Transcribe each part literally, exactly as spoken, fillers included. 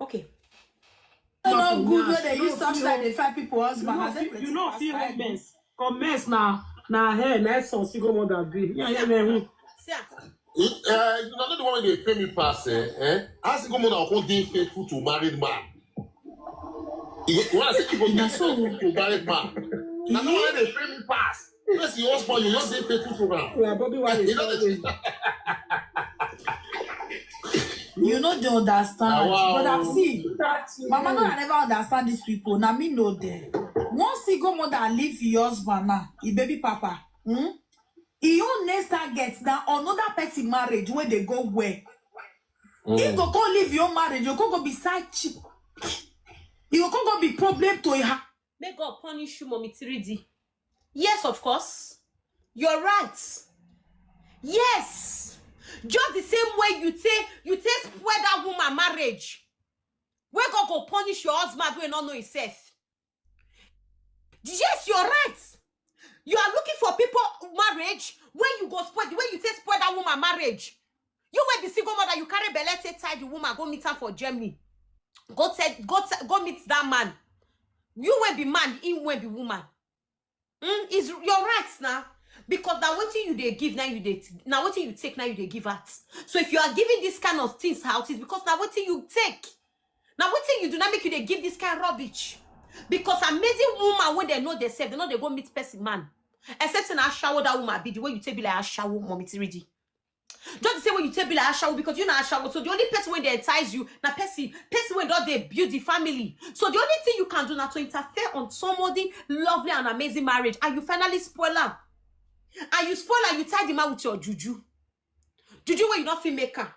Okay. No good wey dey use torchlight dey find people husband. I dey plenty You know, pass feel five. Comments. Comments na na hair na essence you go mother be. Yeah, yeah, man. See am. Uh, you know the one wey dey pay me pass, eh? Eh? As you go mother come dey faithful to married man. You go- When I say you go dey faithful to married man, na the one wey dey pay me pass. Yes, your husband, you just dey faithful to am. Yeah, Bobby, why You you know say the You no dey understand. Ah, wow. But I see, Mama Nora never understand these people. Na me know them. Once he go mother and leave your husband now, he baby papa. Hmm? He own next target na another person marriage wey dey go well. He go come leave your marriage, you go go be side chick. You go come go be problem to her. May God punish you, Mommy three D. Yes, of course. You're right. Yes. Just the same way you take you take spoil that woman marriage. Where God go punish your husband wey no know himself. Yes, you're right. You are looking for people marriage where you go spoil the way you take spoil that woman marriage. You will be single mother, you carry belle, take tie the woman, go meet her for Germany. Go tell, go t- go meet that man. You will be man, he will be woman. Mm, is your right now. Because now what you they give now you they now what you take now you they give out. So if you are giving this kind of things out, it's because now what you take. Now what you do not make you they give this kind of rubbish. Because amazing woman when they know themselves, they know they go meet person man. Except in a shower that woman be the way you take be like a shower, Mommy three D. Just the same way you take be like a shower because you know a shower. So the only person when they entice you, now person person when don't they build the family. So the only thing you can do now to interfere on somebody lovely and amazing marriage, and you finally spoil her. And you spoil her, you tie the man with your juju. Juju where you don't feel make her.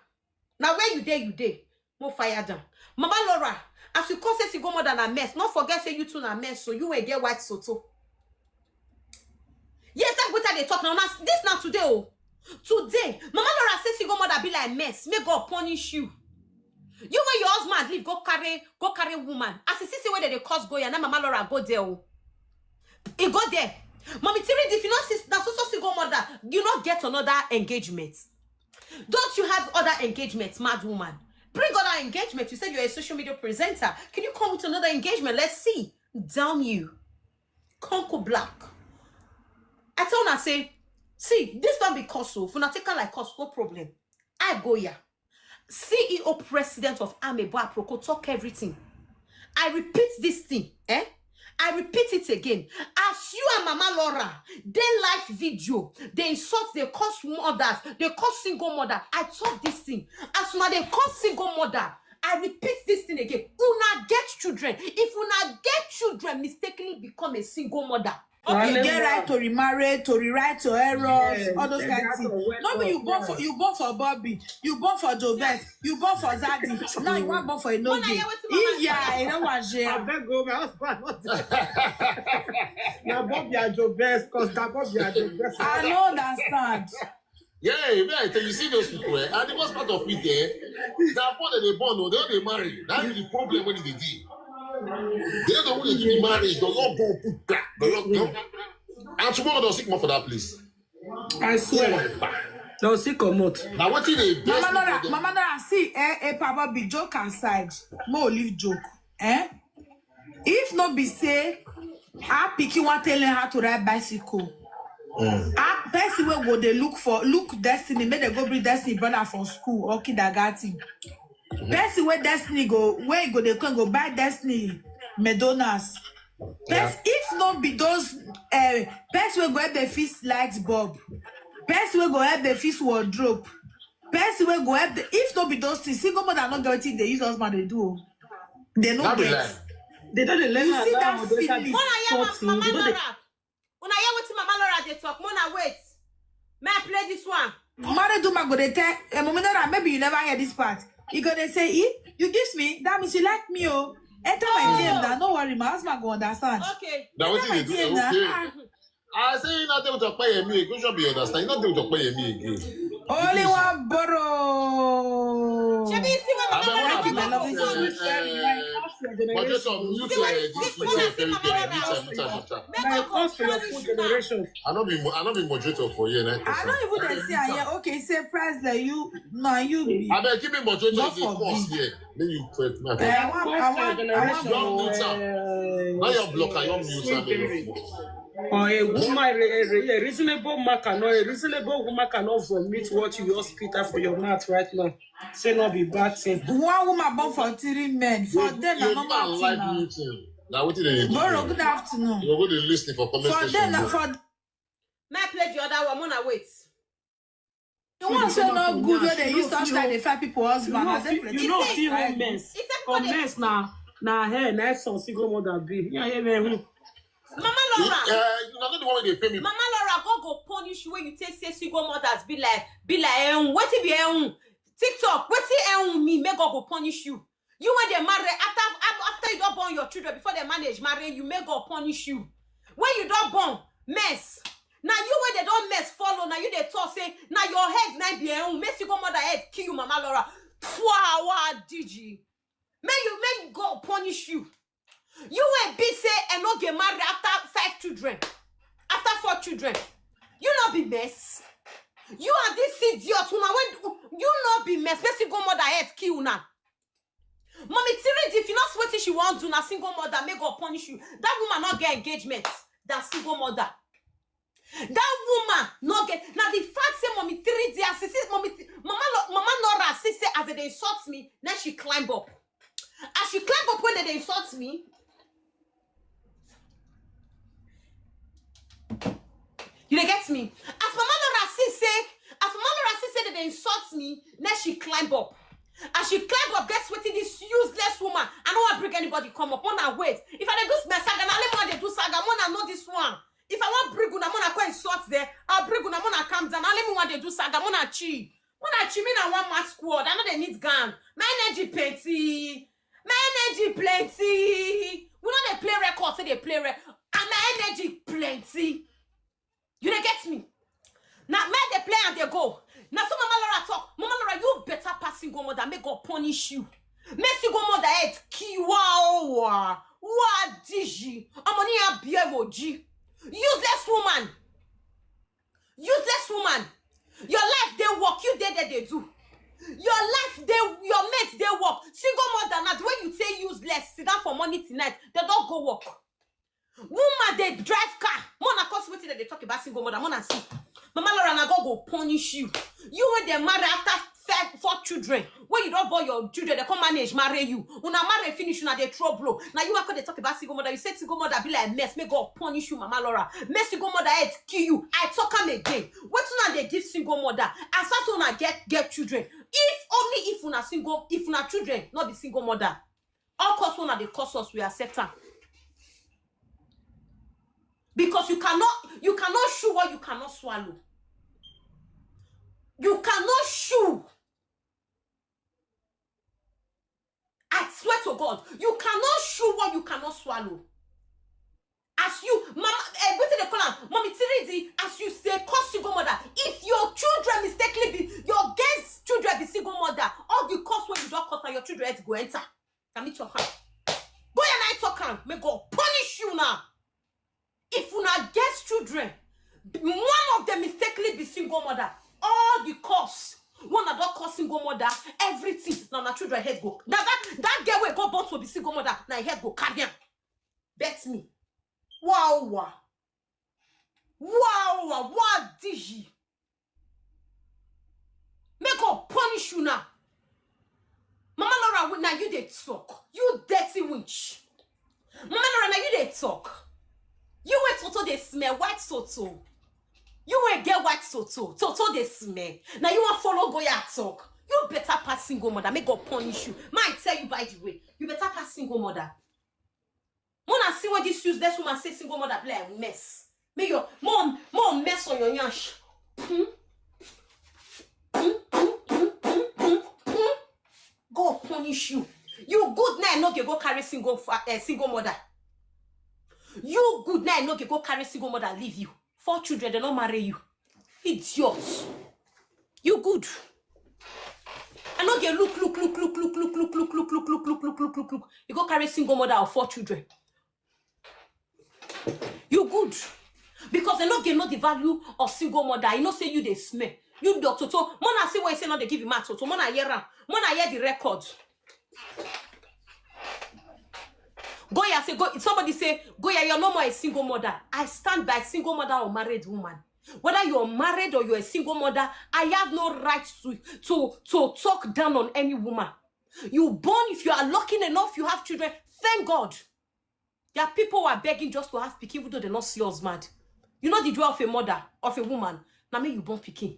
Now where you there, you there. More fire down. Mama Laura, as you come say single mother na mess, not forget say you too na mess, so you will get white soto. Yes, that's what they talk now. Now this now today, oh. Today, Mama Laura say single mother be like mess. May God punish you. You when your husband leave, go carry, go carry woman. As you see, see where they cause go, yeah, now Mama Laura go there, oh. He go there. Mommy Tiri, if you not see, that's also single mother. You not get another engagement. Don't you have other engagements, mad woman? Bring other engagement. You said you're a social media presenter. Can you come with another engagement? Let's see. Damn you. Conco Black. I tell her, say, see, this don't be cost so. If una take her like cost, no problem. I go here. C E O president of Amebo Aproko talk everything. I repeat this thing, eh? I repeat it again. As you and Mama Laura, they live video, they insult, they curse mothers, they curse single mother. I talk this thing. As una they curse single mother, I repeat this thing again. Una get children. If una get children, mistakenly become a single mother. Okay, You get right to remarry, to rewrite your errors, Yes, all those and kind of that's things. a wake No be up, you born for yes. You born for Bobby, you born for Jobert, you born for Zaddy. Now you want born for Una Enoge. hear wetin Mama Yeah, you know what, I beg go, my husband not there. Now Bobby and Joe best, cause now Bobby and Joe best. I don't understand. Yeah, man, I tell you, see those people, eh? And the worst part of it, eh? That one that they born, oh, they don't they marry. That's the problem when they did. They don't want to be married. They don't go put back. They don't go. And tomorrow they'll sick more for that place. I swear. They'll see come out. Now what did they best Mama Nora, people Mama Nora, see, eh, eh, Papa be joke aside. Mo leave joke, eh? If no be say, I pick you one telling how to ride bicycle. Ah, person wey go dey look for look destiny, make dem go bring destiny brother for school or kindergarten. Person wey destiny go wey go dey come go buy destiny McDonald's. Person, if no be those uh, person wey go help dey fix light bulb, person wey go help dey fix wardrobe, person wey go help dey, if no be those things, single mother no get wetin dey use husband dey do o. They no That be get. lie. They don't learn You see how that to feeling. Mona, yeah, thoughts, Ma- you Mama know, they- Laura. Una hear wetin Mama Laura dey talk. Mona, wait. May I play this one? Married woman go dey tell eh, Mommy Nora, maybe you never hear this part. He go dey say, "Eh, you give me, that means you like me, oh. Enter my D M now. No worry, my husband go understand. Okay. Now what Enter my did they D M do? now. Okay. Ah, I say you not able to pay me. Go show me understand. You not able to pay me again. only one borrow. Shebi you see when I Mama mean, Laura what wake I up do this is, morning? uh, Moderator, mute uh, this video very clearly. Mute am, mute am, mute am, mute am. Make I come punish you now. I no be mo- I no be moderator for here. I no even dey see am here. Okay, say Presley, you na you be. Abeg, give me moderator. Not for me. Here. Make you pray. I want, I want, I want. You don mute am. Now you block am. You mute am. Or a woman, a, a, a reasonable man cannot, a reasonable woman cannot vomit what you just spit out for your mouth right now. Say no be bad thing. One woman born for three men. For you, them, you na normal thing now. Now what did they do? Boro, good afternoon. You go dey listen for comment section. For them, na for. May I play the other one? Una wait. The one say no good wey dey use touch time dey fight people husband. You no fit, you no fit hold mess. Comments na na hair na some single mother be. Yeah, yeah, man. Mama Laura. Uh, you know the one wey dey pay me. Mama Laura, God go punish you when you take say single mothers be like be like ehun. Wetin be ehun? TikTok. Wetin ehun mean? Make God go punish you. You when they marry after af- after you don born your children before they manage marry you, make God punish you. When you don born mess, na you wey they don mess follow. Na you dey talk say na your head na be ehun. Make single mother head kill you, Mama Laura. Pua wa digi. May you may God punish you. You wey be say I no get married after five children, after four children. You no be mess. You and this idiot una when you no be mess. Make single mother head kill una. Mommy Tiridi, if you not sweating, she won't do na single mother. May God punish you. That woman not get engagement. That single mother. That woman not get. Now the fact say Mommy Tiridi, as she say, Mommy, Mama, Lo- Mama Nora, she say as they insult me, then she climb up. As she climb up when they insult me, you dey get me? As Mama Laura see say, as Mama Laura see say they dey insult me, then she climb up. As she climb up, guess wetin this useless woman? I no wan bring anybody come up. Una wait. If I dey do my saga, na only me wan dey do saga. Una know this one. If I wan bring una, una come insult there. I'll bring una, una calm down. Na only me wan dey do saga. Una chill. Una chill. Me na one man squad. I no dey need gang. My energy plenty. My energy plenty. We no dey play record, say dey play record. And my energy plenty. You dey get me? Now me dey play and they go. Now so Mama Laura talk. Mama Laura, you better pass single mother. May God punish you. May single mother head kill. Wow, wow, wow, digi. Amoni ya biewoji. Useless woman. Useless woman. Your life dey work, you dey there dey do. Your life dey, your mate dey work. Single mother na the way you say useless. Sit down for morning till night. They don't go work. Woman dey drive car. Mona cause wetin dem dey talk about single mother. Mona see. Mama Laura, na God go punish you. You wey dem marry after five, four children. When you don born your children, they come manage marry you. Una marry finish, una dey trouble. Now you wan come dey talk about single mother. You say single mother be like mess. May God punish you, Mama Laura. May single mother head kill you. I talk am again. Wetin una dey give single mother? As far as una get get children. If only if una single, if una children not be single mother. All cause una dey cause us, we accept am. Because you cannot, you cannot chew what you cannot swallow. You cannot chew. I swear to God, you cannot chew what you cannot swallow. As you, mama, eh, wetin they call am, Mommy Tiridi, as you say, cause single mother. If your children mistakenly be, your girls' children be single mother, all the cause wey you don cause na your children head go enter. Na me talk am. Go and I talk am. May God punish you now. If una get children, one of them mistakenly be single mother, all the cause, one that don cause single mother, everything, now na children head go. Now that, that girl wey go born to be single mother, na head go carry am. Bet me. Wow, wow. Wow, wow, wow, digi. May God punish you now. Mama Laura, now you dey talk. You dirty witch. Mama Laura, now you dey talk. You wear toto dey smell white toto. You wear get white toto. Toto dey smell. Now you wan follow Goya talk. You better pass single mother. May God punish you. Ma, I tell you by the way, you better pass single mother. Mona see what this useless woman say single mother be like mess. May your mom, mom mess on your yansh. Hmm? Hmm, hmm, hmm, hmm, hmm, hmm. God punish you. You good now, no go carry single fa- eh, single mother. You good now, no go carry single mother leave you. Four children, they no marry you. Idiot. You good. I no dey look, look, look, look, look, look, look, look, look, look, look, look, look, look, look, look, look, look. You go carry single mother of four children. You good. Because they no get know the value of single mother. You know say you dey smell. You doctor to. Mona see what you say not they give him out to. Mona hear am. Mona hear the record. Goya say, go, somebody say, Goya, you're no more a single mother. I stand by single mother or married woman. Whether you're married or you're a single mother, I have no right to to to talk down on any woman. You born, if you are lucky enough, you have children. Thank God. There are people who are begging just to have pikin, even though they not see husband. You know the joy of a mother, of a woman. Now me you born pikin.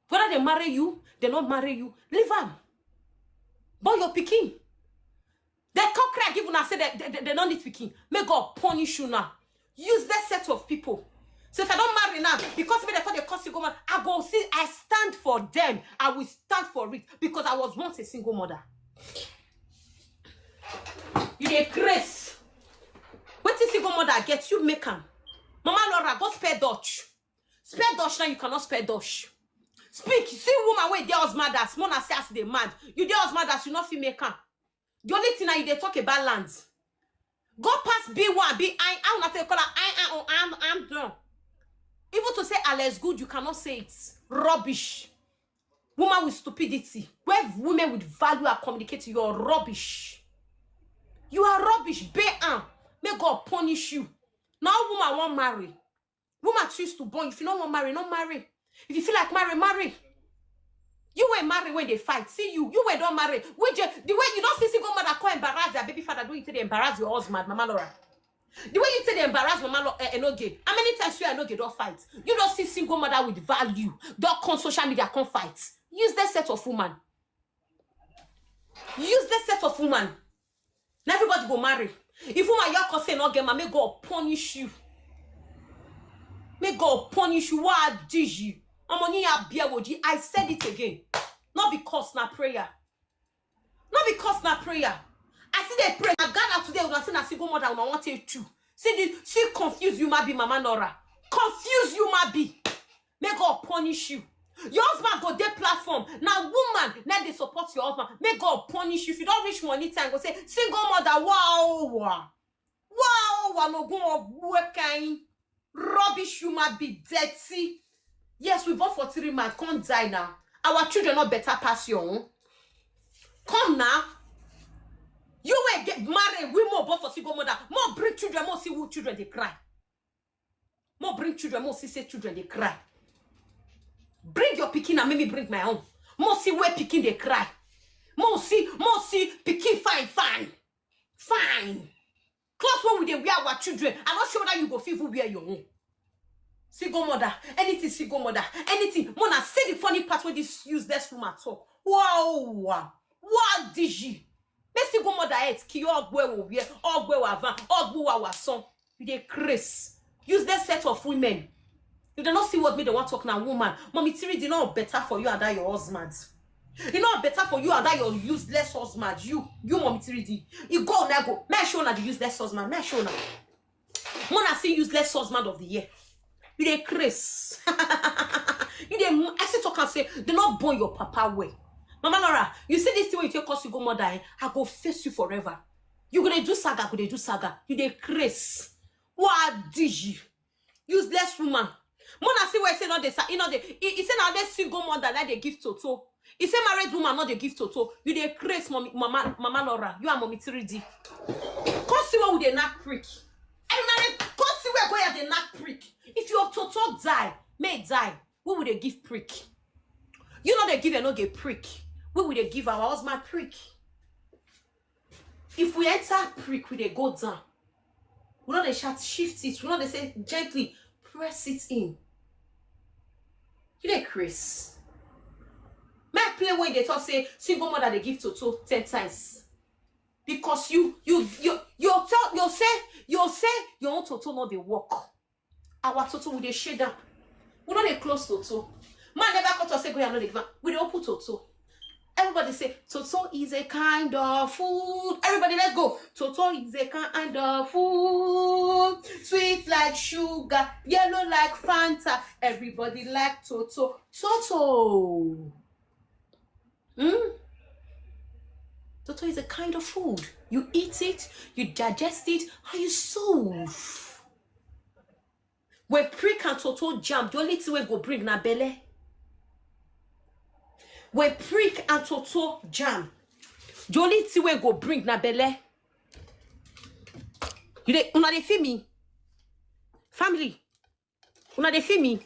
Whether they marry you, they not marry you, leave am. Born your pikin. They come cry, give una say they, they, they, they don't need pikin. May God punish you now. Use that set of people. So if I don't marry now, because me they call the cause go man, I go see, I stand for them. I will stand for it because I was once a single mother. You dey grace. Wetin single mother get, you make am. Mama Laura, go spare Dutch. Spare Dutch now, you cannot spare Dutch. Speak. See woman wey dey husband as Mona say as dey mad. You dey husband as you no fit make am. The only thing now you dey talk about land. Go past B one, B I, how una take call am? I, I, oh, I'm, I'm done. Even to say Alex Good, you cannot say it. Rubbish. Woman with stupidity. Where women with value are communicating, you're rubbish. You are rubbish. Pay am. May God punish you. Now woman won't marry. Woman choose to born. If you don't want marry, not marry. If you feel like marry, marry. You were married when they fight. See you. You were don't marry. Which the way you don't see single mother come embarrass their baby father, do you say they embarrass your husband, Mama Laura? The way you say they embarrass Mama Laura, eh, Enoge. How many times you Enoge don't fight? You don't see single mother with value. Don't come social media, come fight. Use that set of woman. Use that set of woman. Now everybody go marry. If woman your cause say no get man, may God punish you. May God punish you. Why did you? I'm on here, I said it again. Not because na prayer. Not because na prayer. I see they pray. I gather today. Una say na single mother. Una want to chew. See the see confuse you might be, Mama Nora. Confuse you might be. May God punish you. Your husband go dey platform. Now woman, now they support your husband. May God punish you. If you don't reach money time, go say single mother. Wow, wow, wow, wow, no go work. Rubbish human be dirty. Yes, we born for three months. Can't die now. Our children not better pass your own. Come now. You will get married. We more born for single mother. More bring children. More see who children they cry. More bring children. More see say children they cry. Bring your pikin and make me bring my own. More see where pikin they cry. More see, more see pikin fine, fine, fine. Clothes when we dey wear our children. I'm not sure that you go feel who wear your own. Single mother, anything single mother, anything. Mona, see the funny part when this useless woman talk. Wow, wow. What did you? Make single mother head kill your boy will wear, all boy will van, all boy our son. You dey craze. Use that set of women. You do not see what me they want talk now, woman. Mommy Tiri did not better for you and that your husband. You know better for you and that your useless husband. You, you Mommy Tiri D. You go now go. May I show now the useless husband. May I show now. Mona see useless husband of the year. You dey craze. You dey. I see talk and say they not born your papa way. Mama Laura, you see this thing when you take cause you go mother. Eh? I go face you forever. You gonna do saga, gonna do saga. You dey craze. What did you? Useless woman. Mona see where he say not the sa, he not the. He, he say now they single mother like they give Toto. He say married woman not they give Toto. You dey craze, mommy, mama, mama Laura. You are mommy three D. Come see what we dey knock prick. And now come see where go have the knock prick. If your Toto die, may die. We will they give prick. You know they give and not get prick. We will they give our husband prick. If we enter prick, we they go down. We know they shout shift it. We know they say gently press it in. You dey craze. My play when they talk say single mother they give Toto ten times. Because you you you you tell you say you say your own Toto not they work. Our Toto will they shade up. We know they close Toto. Man never cut us say go and no dey give am. We dey open Toto. Everybody say Toto is a kind of food. Everybody, let's go. Toto is a kind of food. Sweet like sugar, yellow like Fanta. Everybody like Toto. Toto. Hmm? Toto is a kind of food. You eat it, you digest it, and you solve. When prick and toto jam, the only thing wey go bring na belle. When prick and toto jam, the only thing wey go bring na belle. You dey, una dey feel me? Family, una dey feel me?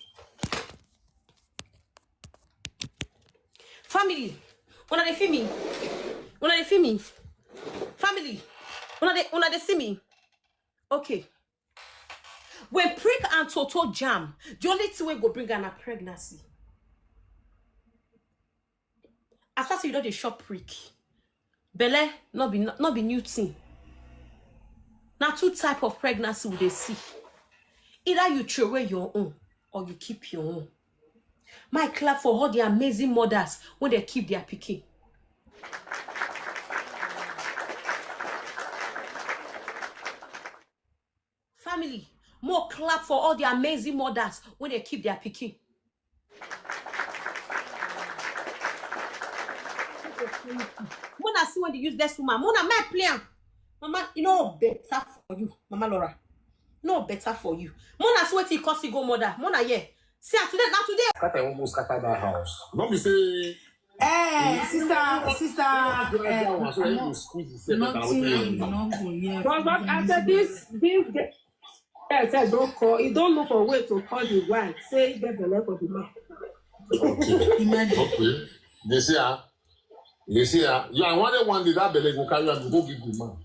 Family, una dey feel me? Una dey feel me? Family, una dey, una dey see me? Okay. When prick and toto jam, the only thing wey go bring am na pregnancy. As far as you don dey chop prick, belle no be, no be new thing. Na two type of pregnancy we dey see. Either you throw away your own or you keep your own. My clap for all the amazing mothers wey dey keep their pikin. Family, more clap for all the amazing mothers wey dey keep their pikin. Mona see when the useless woman. Mona, my plan. Mama, you know better for you, Mama Laura. No better for you. Mona see wetin cause you go mother. Mona, yeah. See, ah, today, na today. Scatter, almost scatter that house. Don't be say Eh, sister, sister, eh, no, nothing, no go here. But, but I said this, this girl, eh, said don't call. He don't look for way to call the wife. Say he get belle for the man. Okay. Imagine. Okay. They say, ah, they say, ah, yeah, I wanted one day that belle go carry am go give the man.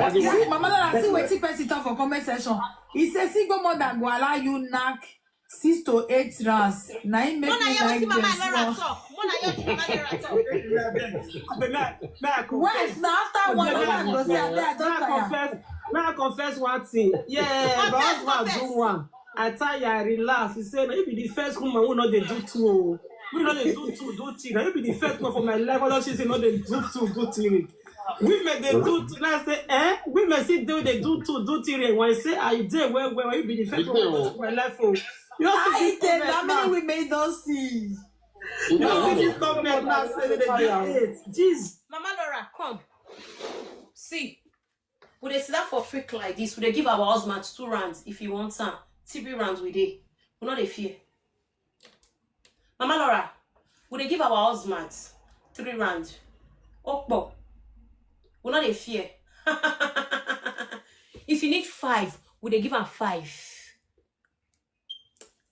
One day, see, one Mama Laura, see wetin person talk for comment section. He say single mother go allow you knack six to eight rounds. Na im make Mona me hear like wetin Mama this Laura one. Talk. Mona hear wetin Mama Laura talk. Abeg, may I, may I confess? Wait, na after one Abeg, may I hour go say, confess? Abeg, I don May I tire. Confess? May I confess one thing? Yeah, Confess, but husband confess. Do one. I tire, I relax. He say, "Na you be the first woman who no dey do two o. Who no dey do two, do three. Na you be the first one for my life. All she say no dey do two, do three." Women dey do two. Like say, eh? Women still dey, dey do two, do three. When I say, "I dey well, well, you be the first one for my life o." You know, see this comment now. How many women don see? You know, see this comment now, say they dey hate. Jeez. Mama Laura, come. See, we dey sit down for freak like this. We dey give our husband two rounds if he wants am. Three rounds we dey. We no dey fear. Mama Laura, we dey give our husband three rounds. Okpo, we no dey fear. If you need five, we dey give am five.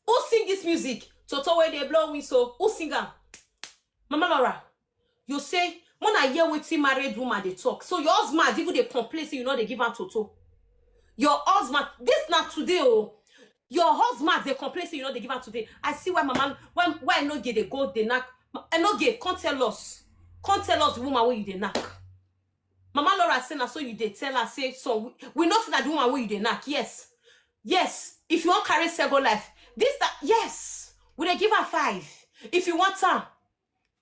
Who sing this music? Toto wey dey blow whistle. Who sing am? Mama Laura, you say, when I hear wetin married woman dey talk, so your husband even dey complain say you no dey give am toto. Your husband, this na today o. Your husband dey complain say you no dey give am today. I see why Mama, why, why Enoge dey go dey knack. Enoge, come tell us, come tell us the woman wey you dey knack. Mama Laura say na so you dey tell her say, so we, we know say na the woman wey you dey knack. Yes, yes. If you wan carry sego life, this na, yes, we dey give am five. If you want am,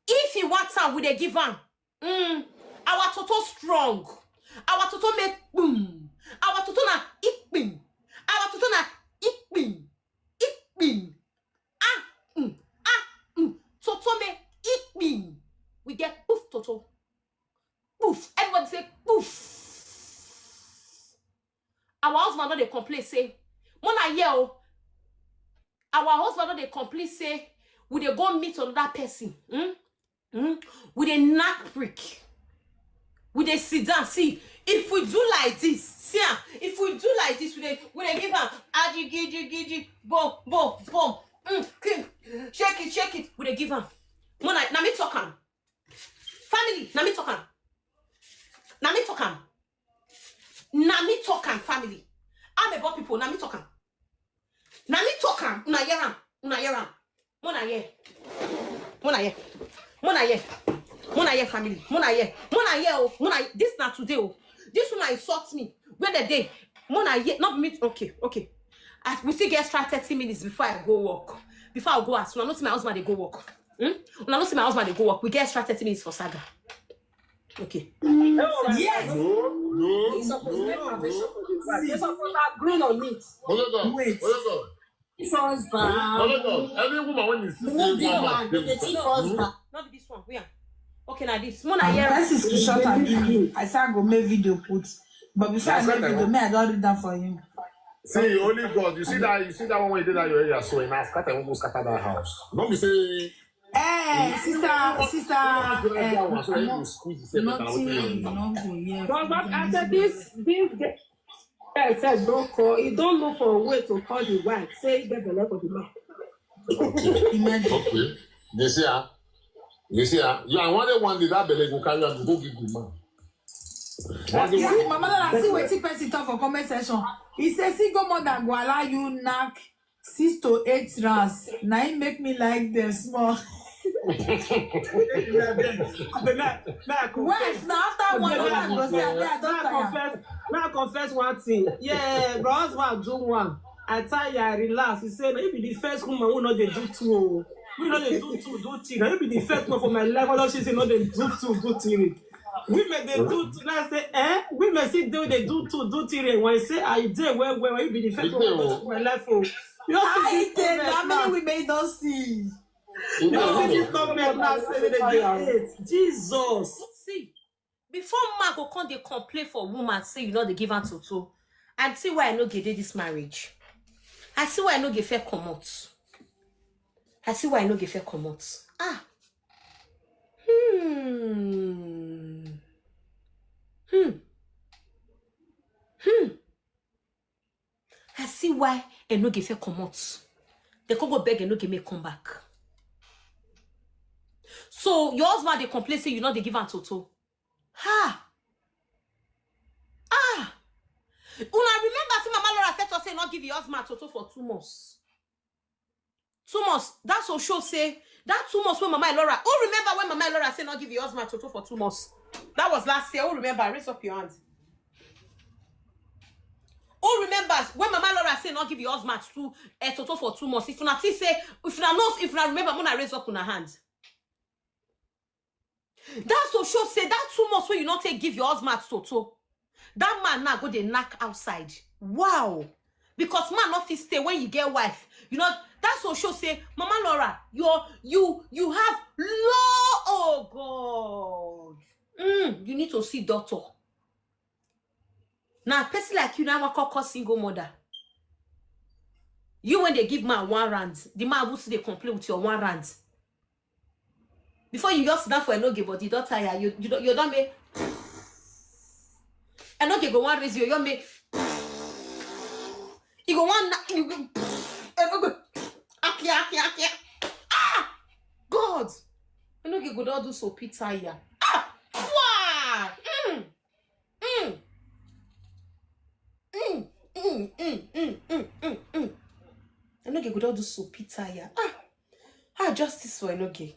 if you want am, we dey give am. Mm. Our toto strong. Our toto make boom. Our toto na ikpin. Our toto na ikpin. Ikpin. Ah, mm, ah, mm. Toto make ikpin. We get poof toto. Poof. Everybody say poof. Our husband no dey complain say, Mona here o. Our husband no dey complain say we dey go meet another person. Hmm? Hmm? We dey knack prick. We dey sit down. See, if we do like this, see am. If we do like this, we dey, we dey give am adi gidi gidi, boom, boom, boom. Mm, king, shake it, shake it. We dey give am. Mona, na me talk am. Family, na me talk am. Na me talk am. Na me talk am, family. Amebo people, na me talk am. Na me talk am. Una hear am. Una hear am. Mona hear. Mona hear. Mona hear. Mona hear, family. Mona hear. Mona hear o. Mona, this na today o. This woman insult me. Where the day? Mona hear. Not me. Okay, okay. As we still get extra thirty minutes before I go work. Before I go out. Una know say my husband dey go work. Hmm? Una know say my husband dey go work. We get extra thirty minutes for saga. Okay. Yes. No, no, They suppose no, make no. Foundation for this. They suppose agree on it. Hold on. Wait. Hold on. This husband. Hold on. Any woman when you see No say big one, man, they dey see husband. Not be this one. Where? Okay, now this. Mona, yeah. Person screenshot and give me. I say I go make video put. But before I make video, me, I don't read that for him. See, only God. You see that? You see that one when you did that your area, so in Africa, I won't go scatter that house. Don't be say. Eh, sister, sister, eh, no, nothing, no go, yeah. But, but I said this, this girl said don't call. He don't look for a way to call the wife. Say he get the love of the man. Okay. Imagine. Okay. You see, ah, you see, ah, you are one day, one day that belle go carry am go give the man. One day, see, one Mama Lola, see wetin person talk for comment section. He say, "See, go more than go allow you knack six to eight rounds." Now he make me like them small. Abeg, make I confess. West, now after one, Abeg, make I go say, "Abeg, I don't tire." Confess, make I confess one thing. Yeah, bro, husband do one. I tire, I relax. He say, "Na you be the first woman who no dey do two o. Who no dey do two, do three. Na you be the first one for my life. All she say no dey do two, do three." Women dey do two. I say, eh? Women still dey, dey do two, do three. When I say, "I dey well, well," you be the first one for my life o. You see this comment now? How many women you don see? You see this comment now, say they dey give eight. Jesus. See, before man go come dey complain for woman, say you no dey give am toto. I see why I no get dey this marriage. I see why I no get fair comot. I see why I no get fair comot. Ah. Hmm. Hmm. Hmm. I see why I no get fair comot. They come go beg, I no get make come back. So your husband dey complain say you no dey give am toto. Ha! Ah! Una remember say Mama Laura first talk say no give your husband toto for two months. Two months. That's to show say that two months when Mama Laura. Who remember when Mama Laura say no give your husband toto for two months? That was last year. Who remember? Raise up your hand. Who remembers when Mama Laura say no give your husband two eh, toto for two months? If una think say, if una know, if una remember, una raise up una hand. That's to show say that two months when you not take give your husband toto, that man now go dey knack outside. Wow. Because man not fit stay when you get wife. You know, that's to show say, Mama Laura, you you you have low, oh God. Mm, you need to see doctor. Now, person like you now, I call single mother. You when they give man one rand, the man who still dey complain with your one rand. Before you just sit down for Enoge body, you don tire. You you don you don make Enoge go one raise you, you make you go one na- you go Enoge akia akia akia. Ah, God, Enoge go don do so Peter ya. Ah, wow. Mm. Mm. Mm, mm, mm, mm, mm, mm, mm. Enoge go don do so Peter ya. Ah, ah, justice for Enoge.